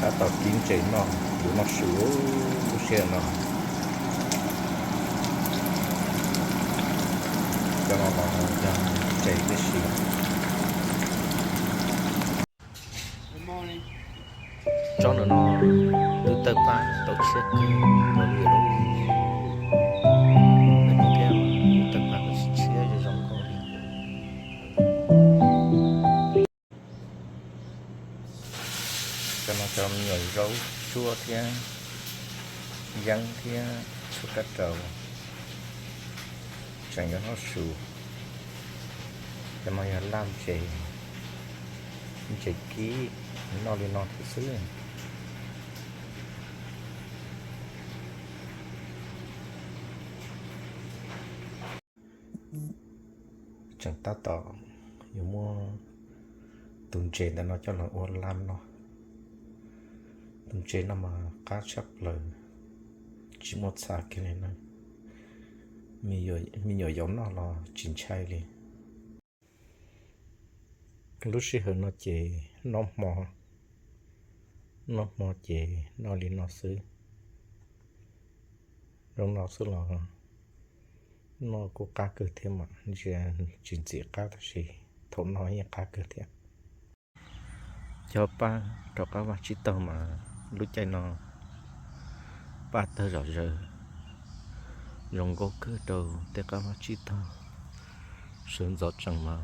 Tab tom kib ntses noj, yuav noj su lub sij hawm no. Cov no los yog ntses tib si. Tsob no no twb tawg paj tau tshiab kawg, tawg paj tshiab zoo nkauj li. Cov no cov me nyuam zaub tsuab thiab yeeb thiab tshuaj kab raus, tseem yuav noj su. Cov no yog laj ntses, ntses kib, noj li no thiab xwb. Tseem tab tom yuav muab tus ntses ntawm no coj los ua laj noj. Tus ntses no mas qab tshaj plaws, tsis muaj txha kiag li na. Me nyuam yaus noj los tsis ntshai li. Lub sij hawm no ces noj hmo, noj hmo ces noj li no xwb. Zoo no xwb los noj kuj qab kawg thiab mas, ntsia tsis ntxim qab tab sis thaum noj yeej qab kawg thiab. Cog paj rov qab vaj tsib taug mas lub caij no paj tawg zom zaws, zoo nkauj kawg rau tej qab vaj tsib taug. Sawv ntxov tsees mas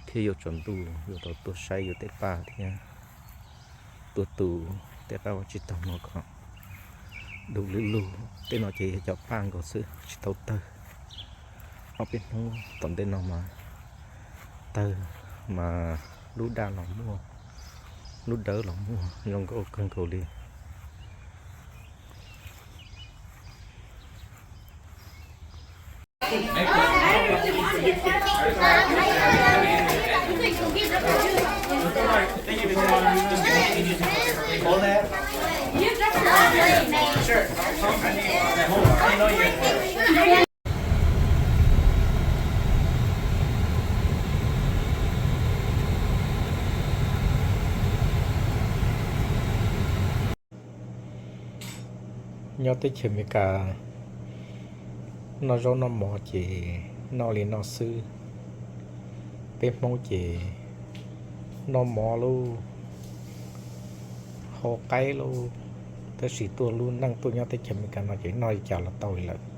thiab yuav tsaus ntuj yuav tau tuaj saib yus tej paj thiab tuaj tu tej qab vaj tsib taug no kom du lug lug. Tej no ces yog cov paj nkaus xwb tsis tau tawg. Ob peb hnub tom ntej no mas tawg, mas lub daj los muaj, lub dawb los muaj, zoo nkauj kawg nkaus li. Nyob teb chaws Amelikas, noj zaub noj mov ces noj li no xwb. Peb Hmoob ces noj mov lauj, hau qaib lauj, tab sis tuaj lub neej tuaj nyob teb chaws Amelikas no ces noj li cas los tau li lawm.